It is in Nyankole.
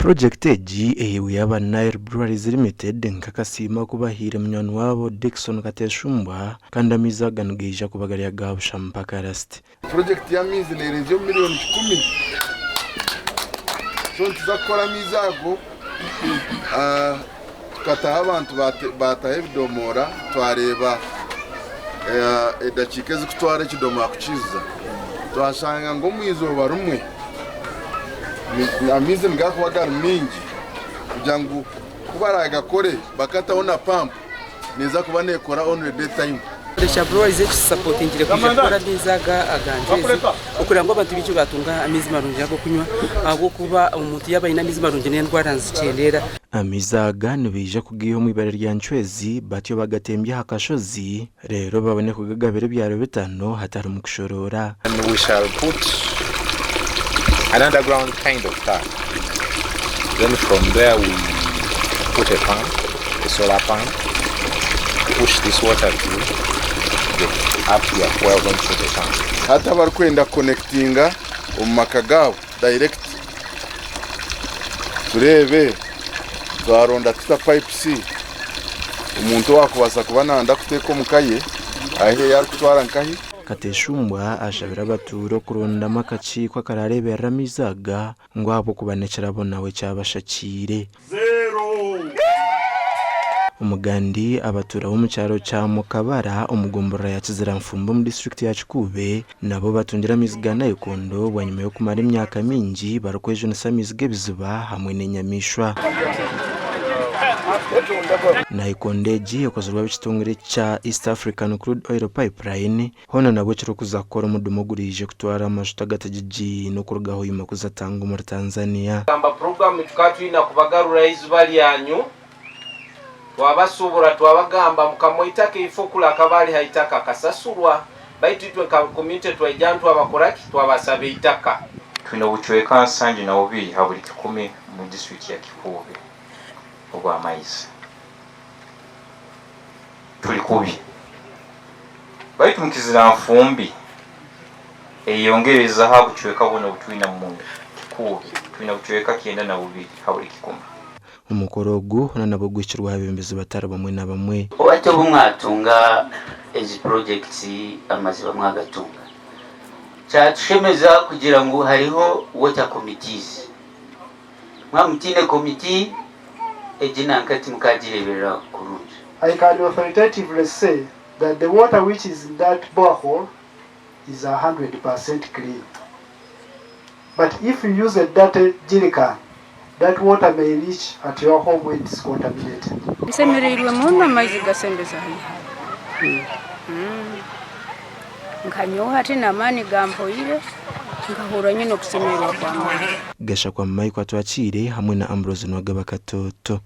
Purogyekiti egi ehairweyo aba Nile Breweries Limited nk'akasiimo aku bahaire munywani waabo Dickson Kateshumbwa kandi amaizi aga nigaija kuba gari aga busha mpaka rasiti. Purogyekiti y'amaizi neerenzya omu miriyoni kikumi. So nituza kukora amaizi ago tukataho abantu baataho ebidomoora twareeba edakiika ezikutwara ekidomoora kukiijuza. Twashanga ngu omu izooba rimwe amaizi nigakuba gari maingi kugira ngu ku baraagakore bakataho na pampu neeza kuba neekora only day time. Ekya Breweries ekitusapotingire kwija kukora amaizi aga aga Ngyezi okureba ngu abantu baingi batunga amaizi marungi ag'okunywa ahabw'okuba omuntu yaaba aine amaizi marungi n'endwara nizikyendeera. Amaizi aga nibaija kugaiha omu ibare rya Nchwezi batyo bagatembye aha kashozi reero babone kugagabira ebyaro bitano hatarimu kushoroora. And we shall put an underground kind of tank then from there we put a pump, a solar pump push this water through the up here where we're going to put the tank. Hati abarikwenda kukonekitinga omu maka gaabo direct tureebe twaronda tuta pipes omuntu owaakubaasa kuba nayenda kuteeka omu ka ye ahe ei arikutwara nkahi. Kateshumbwa ashabire abatuura okurondamu akakiiko akarareeberera amaizi aga ngu ahabw'okuba n'ekirabo nawe kyabashakiire. Omugandi abatuura b'omu kyaro kya Mukabara omu gomborora ya Kiziranfumbi omu disiturikiti ya Kikuube nabo batungire amaizi ga nayikondo bwanyima y'okumara emyaka mingi barikwejunisa amaizi g'ebiziba hamwe n'enyamaishwa. Nayikondo egi ekozirwe ab'ekitongore kya East African Crude Oil Pipeline Hoona nabwo ekirikuza kukora omurimo oguraije kutwara amajuta agatagigi n'okuruga Hoima kuza Tanga omuri Tanzania. Gamba puroguramu tukaba twina kubagaruraho eiziba ryanyu, twabasuubura twabagamba mukama oitaka eifo kuri akaba ari ha itaka akasasurwa baitu itwe nka community twaija hanu twabakoraki twabasaba eitaka. Twine obucweka nsanju na bubiri ha buri kikumi omu disiturikiti ya Kikuube obw'amaizi. Turi kubi. Baitu mukizira nfumbi eyeyongerezaho ha bucweka bwona obutwina omu Kikuube, twina bucweka 92 ha buli kikumi. Omukoro ogu hoona nabwo guhikirweho abebembezi batari bamwe na bamwe. Hati obu mwatunga ezi projects amaziba mwagatunga, kyatushemeza kugira ngu hariho water committees. Mwaba mutaine committee egi nanka timukagireeberera kurungi. I can authoritatively say that the water which is in that borehole is 100% clean but if you use a dirty jerrycan that water may reach at your home when it's contaminated. Nsemereirwe muno amaizi gasembeza haihi. Nka nyowe hati n'amaani gampoire nkahurra nyine okusemererwa kw'amaani. Gashakwa Michael Atwakiire hamwe na Ambrose Nwagaba Katoto.